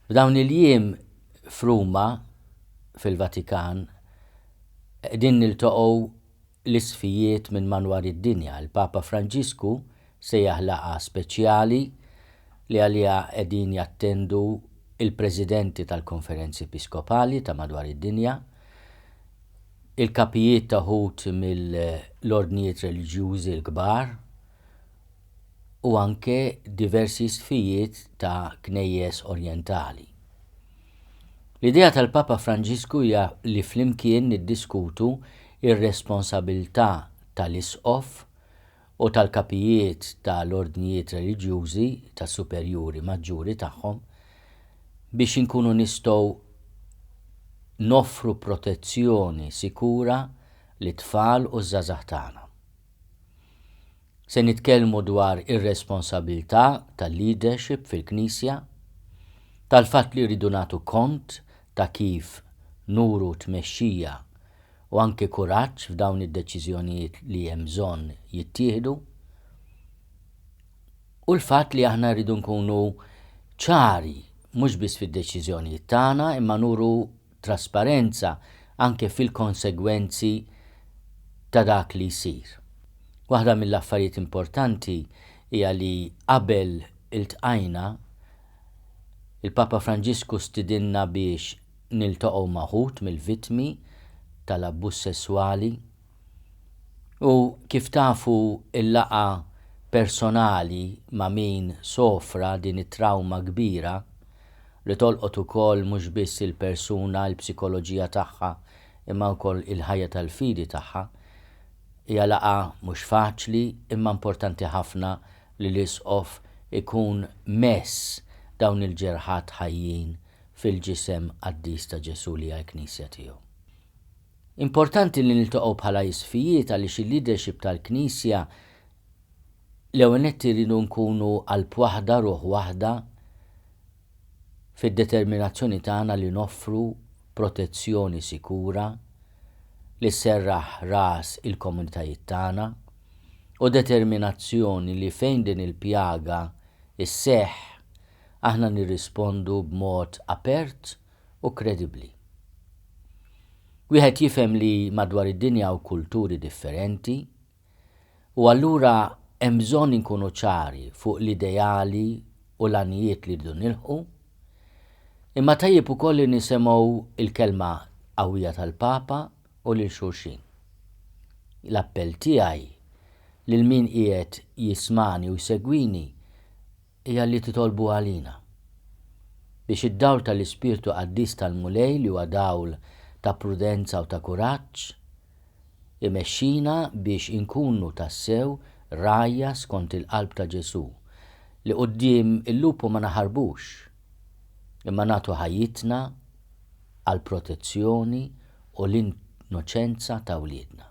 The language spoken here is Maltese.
F'dawn il-jiem f'Ruma, fil-Vatikan, qegħdin niltaqgħu l-isqfijiet minn manwar id-dinja. Il-Papa Franġisku sejjaħ laqgħa speċjali li għaliha qegħdin jattendu l-presidenti tal-konferenzi episkopali ta' madwar id-dinja, il-kapijiet ta' wħud mill-ordnijiet reliġjużi l-kbar u anke diversi isqfijiet ta' knejjes orjentali. L-idea tal-Papa Franġisku hija li flimkien niddiskutu r-responsabilità tal-isqof u tal-kapijiet ta' l-ordnijiet reliġjużi tas-superjuri maġġuri tagħhom biex inkunu nistgħu noffru protezzjoni sikura lit-tfal u ż-żgħażagħ tagħna. Se nitkellmu dwar ir-responsabilità tal-leadership fil-Knisja, tal-fatt li rridu nagħtu kont ta' kif nuru tmexxija u anke kuraġġ f'dawn id-deċiżjonijiet li hemm bżonn jittieħdu, u l-fatt li aħna rridu nkunu ċari mhux biss fid-deċiżjonijiet tagħna imma nuru trasparenza anke fil-konsegwenzi ta' dak li jsir. Waħda mill-affarijiet importanti hija li qabel iltqajna, il-Papa Franġisku stidinna biex niltaqgħu ma' wħud mill-vittmi tal-abbuż sesswali u kif tafu l-laqgħa personali ma' min sofra din it-trawma kbira li tolqot ukoll mhux biss il-persuna, il-psikoloġija tagħha imma wkoll il-ħajja tal-fidi tagħha, hija laqgħa mhux faċli imma importanti ħafna li l-Isqof ikun mess dawn il-ġerħat ħajjin fil-Ġisem Qaddis ta' Ġesù li hija l-Knisja tiegħu. Importanti li niltaqgħu bħala Isqfijiet għaliex il-leadership tal-Knisja l-ewwel nett irridu nkunu qalb waħda, ruħ waħda fid-determinazzjoni tagħna li noffru protezzjoni sikura li sserraħ ras il-komunitajiet tagħna u determinazzjoni li fejn din il-pjaga sseħħ aħna nirrispondu b'mod apert u kredibbli. Wieħed jifhem li madwar id-dinja hawn kulturi differenti u allura hemm bżonn inkunu ċari fuq l-ideali u l-għanijiet li rridu nilħqu, imma tajjeb ukoll li nisemgħu l-kelma qawwija tal-Papa u lil xulxin. L-appell tiegħi lil min qiegħed jismagħni u jsegwini hija li titolbu għalina, biex id-dawl tal-Ispirtu Qaddis tal-Mulej li huwa dawl ta' prudenza u ta' kuraġġ, imexxina biex inkunu tassew rgħajja skont il-qalb ta' Ġesù, li quddiem il-lupu ma naħarbux, imma nagħtu ħajjitna għall-protezzjoni u l-innoċenza ta' wliedna.